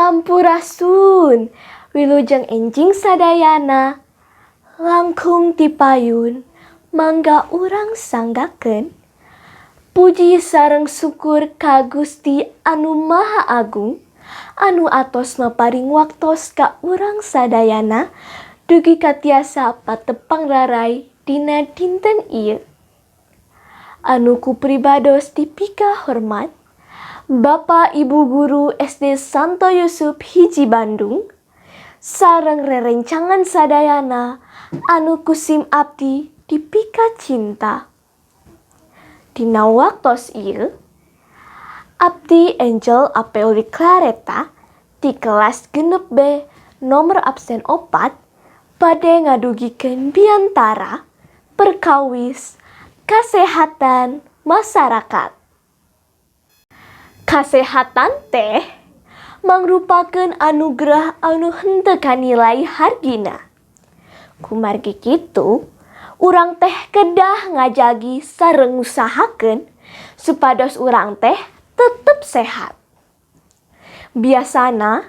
Sampurasun, wilujeng enjing sadayana. Langkung ti payun, mangga urang sanggakeun puji sareng syukur ka Gusti Anu Maha Agung anu atos maparing waktos ka urang sadayana dugi ka tiasa patepang raray dina dinten ieu. Anu ku pribados dipika hormat Bapak Ibu Guru SD Santo Yusup 1 Bandung sareng rerencangan sadayana anu ku sim abdi dipika cinta. Dina waktos ieu, abdi Angel Apeli Clareta ti kelas 6 B nomor absen 4 bade ngadugikeun biantara perkawis kasehatan masyarakat. Kasehatan teh mangrupakeun anugerah anu henteu kanilai hargina. Kumargi kitu, urang teh kedah ngajagi sareng ngusahakeun supados urang teh tetep sehat. Biasana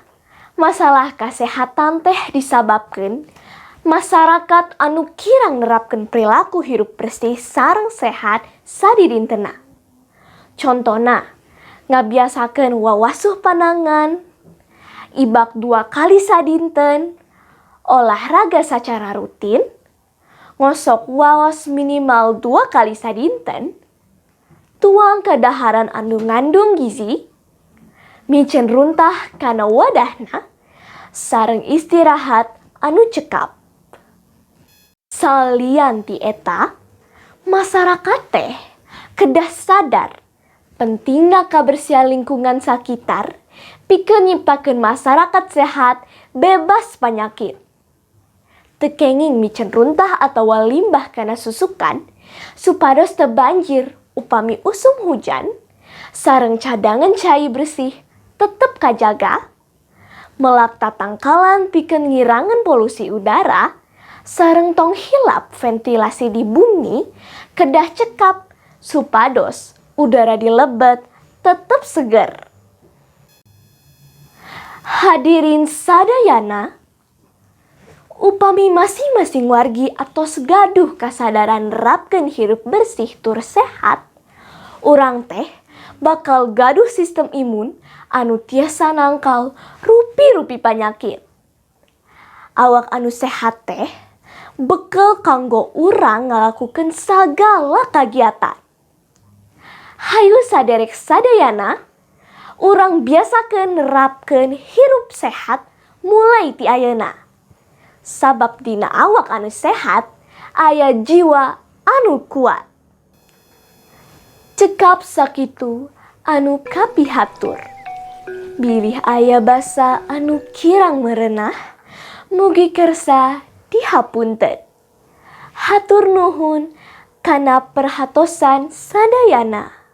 masalah kasehatan teh disababkeun masyarakat anu kirang nerapkeun perilaku hirup bersih sareng sehat sadidintena. Contona, ngabiasakeun wawasuh panangan, ibak dua kali sadinten, olahraga sacara rutin, ngosok waos minimal dua kali sadinten, tuang kadaharan anu ngandung gizi, miceun runtah kana wadahna, sareng istirahat anu cekap. Salian ti eta, masyarakat teh kedah sadar pentingna kabersihan lingkungan sakitar pikeun nyiptakeun masyarakat sehat bebas panyakit. Teu kenging miceun runtah atawa limbah kana susukan supados teu banjir upami usum hujan, sareng cadangan cai bersih tetep kajaga, melak tatangkalan pikeun ngirangan polusi udara, sareng tong hilap ventilasi di bumi kedah cekap supados udara di lebet tetep seger. Hadirin sadayana, upami masing-masing wargi atos gaduh kasadaran nerapkeun hirup bersih tur sehat, urang teh bakal gaduh sistem imun anu tiasa nangkal rupi-rupi panyakit. Awak anu sehat teh bekel kanggo urang ngalakukeun sagala kagiatan. Hayu saderek sadayana, urang biasakeun nerapkeun hirup sehat mulai ti ayeuna. Sabab dina awak anu sehat aya jiwa anu kuat. Cekap sakitu anu kapihatur. Bilih aya basa anu kirang merenah, mugi kersa dihapunten. Hatur nuhun kana perhatosan sadayana.